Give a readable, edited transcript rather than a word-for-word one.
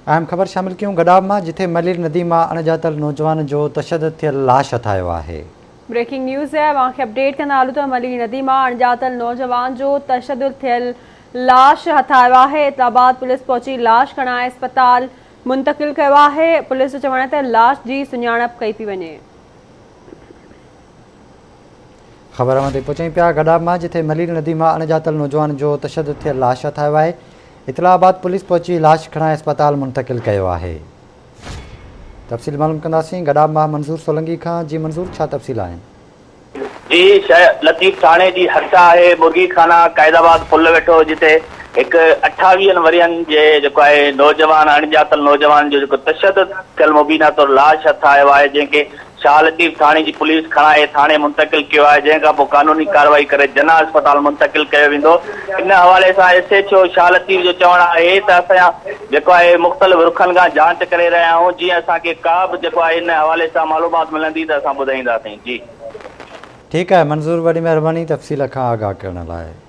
اهم خبر شامل ڪيون گڏاب مان جٿي ملير ندي مان اڻڄاتل نوجوان جو تشدد ٿيل لاش هٿ آيو آهي. بريڪنگ نيوز اوهان کي اپڊيٽ ڪندا هلون ته ملير ندي مان اڻڄاتل نوجوان جو تشدد ٿيل لاش هٿ آيو آهي اطلاع بعد پوليس پهچي لاش کڻائي اسپتال منتقل ڪيو آهي پوليس جو چوڻ آهي ته لاش جي سڃاڻپ ڪئي پئي وڃي. خبر اوهان تائين پهچائين پيا گڏاب مان جٿي ملير ندي مان اڻڄاتل نوجوان جو تشدد ٿيل لاش هٿ آيو آهي اطلاع بعد پوليس پهچي لاش کڻائي اسپتال منتقل ڪيو آهي. تفصيل معلوم ڪنداسين گڏاب مان منظور سولنگي کان جي منظور ڇا تفصيل آهن. جي شهه لطيف ٿاڻي جي حد آهي مرغي خانه قائد آباد پل ويٺو جتي هڪ اٺاويهن ورهين جي جيڪو آهي نوجوان اڻڄاتل نوجوان جو جيڪو تشدد ٿيل مبينا طور لاش هٿ آيو آهي جنهن کي شاهه لطيف ٿاڻي جي پوليس کڻائي ٿاڻي منتقل ڪيو آهي، جنهن کانپوء قانوني ڪارروائي ڪري جناح اسپتال منتقل ڪيو ويندو. ان حوالي سان S H O Shah Latif جو چوڻ آهي ته اسان جيڪو آهي مختلف رخن کان جاچ ڪري رهيا آهيون، جيئن اسان کي ڪا به جيڪو آهي ان حوالي سان معلومات ملندي ته اسان ٻڌائينداسين. جي. ٺيڪ آهي منظور وڏي مهرباني تفصيل کان آگاهه ڪرڻ لاء.